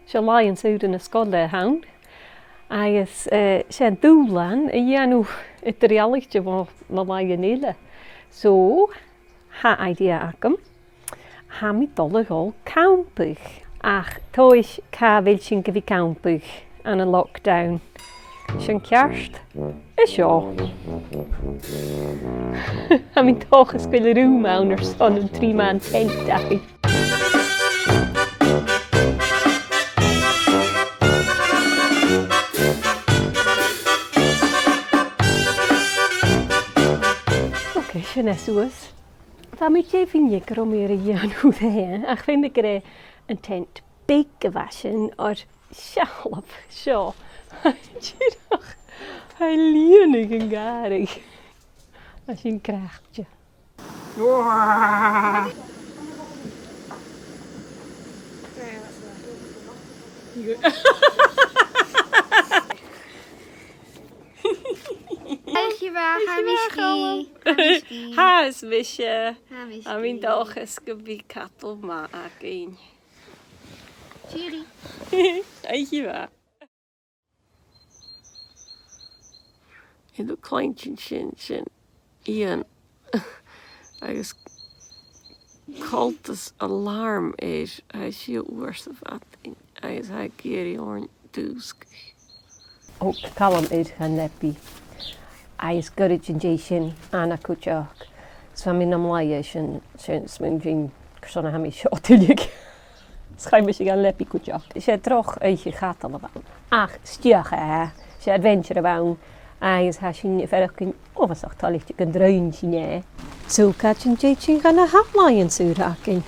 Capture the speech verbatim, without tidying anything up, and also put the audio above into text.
'S e làithean saora na sgoile a th' ann, agus, eh, 's e an dùbhlan a dhèanamh eadar-dhealaichte bho na làithean eile. So, tha idea agam, tha mi a' dol a dhol campaigeadh, ach toigh, càit a bheil sinn gu bhith campaigeadh ann an lockdown? Sin ceart. An seo. Tha mi an dòchas gu bheil rùm ann airson an trì-man tent againn. Ok, sin e suas. Bha mi deimhinne gun robh mi air a dhèanamh e, ach feumaidh gur e an tent beag a bha sin, oir seall seo. Dìreach, tha e a' lìonadh an gàrradh. Tha sin craicte. Oidhche mhath, tha mise Calum. Tha mise Calum. Tha mise. Tha mise. Tha mi an dòchas gum bi cadal math againn. Tìoraidh. Oidhche mhath. An cluinntinn sin, sin Iain agus coltas alarm air, agus 's e uair sa mhadainn, agus tha e ag iarraidh oirnn dùsgadh. Thug Calum air dhan leabaidh, agus goirid an dèidh sin ana cuideachd. 'S bha mi nam laighe sin, sin, smaointinn carson a tha mi seo tuilleadh. 'S chaidh mise dhan leabaidh cuideachd. 'S e droch oidhche chadail a bh' ann. Ach 's fhiach e, 's e adventure a bh' ann, agus tha sinn a' faireachdainn uabhasach toilichte gun do rinn sinn e. So, càit an tèid sinn dha na h-ath làithean saora againn?